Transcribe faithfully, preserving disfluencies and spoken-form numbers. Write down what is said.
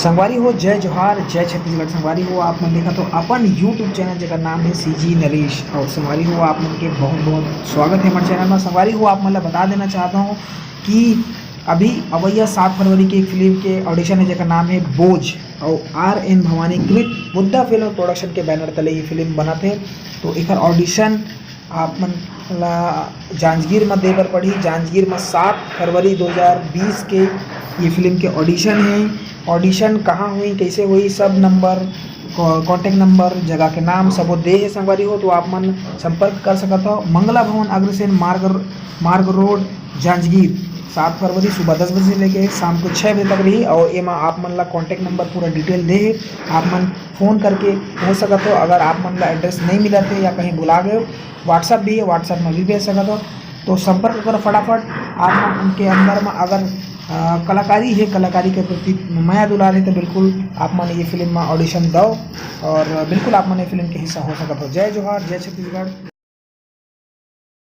संगवारी हो, जय जोहार, जय छत्तीसगढ़। संगवारी हो, आप मन देखत हो अपन YouTube चैनल, जेकर नाम है सीजी नरेश। और संगवारी हो, आप मन के बहुत बहुत स्वागत है हमारे चैनल में। संगवारी हो, आप मन ला बता देना चाहता हूँ कि अभी अवैया सात फरवरी की एक फिल्म के ऑडिशन है, जेकर नाम है बोझ। और आर एन भवानी कृत बुद्धा फिल्म प्रोडक्शन के बैनर तले ये फिल्म बनत है। तो एकर ऑडिशन आप मन ला जांजगीर म दे बर पड़ही। जांजगीर म सात फरवरी दो हज़ार बीस के ये फिल्म के ऑडिशन है। ऑडिशन कहाँ हुई, कैसे हुई, सब नंबर, कॉन्टैक्ट नंबर, जगह के नाम सबो दे है संगवारी हो, तो आप मन संपर्क कर सकत हो। मंगला भवन अग्रसेन मार्ग, मार्ग रोड, जांजगीर, सात फरवरी सुबह दस बजे से लेके शाम को छः बजे तक रही। और एमा आप मन ला कॉन्टैक्ट नंबर पूरा डिटेल दे है, आप मन फ़ोन करके हो सकत हो। अगर आप मन ला एड्रेस नहीं मिलत है या कहीं भुला गए हो, WhatsApp भी है, WhatsApp में भी भेज सकत हो। तो संपर्क करो फटाफट। आप मन उनके अंदर में अगर अ, कलाकारी है, कलाकारी के प्रति मया दुलार है, तो बिल्कुल आप मन ये फिल्म में ऑडिशन दो और बिल्कुल आप मन ये फिल्म के हिस्सा हो सकत हो। जय जोहार, जय छत्तीसगढ़।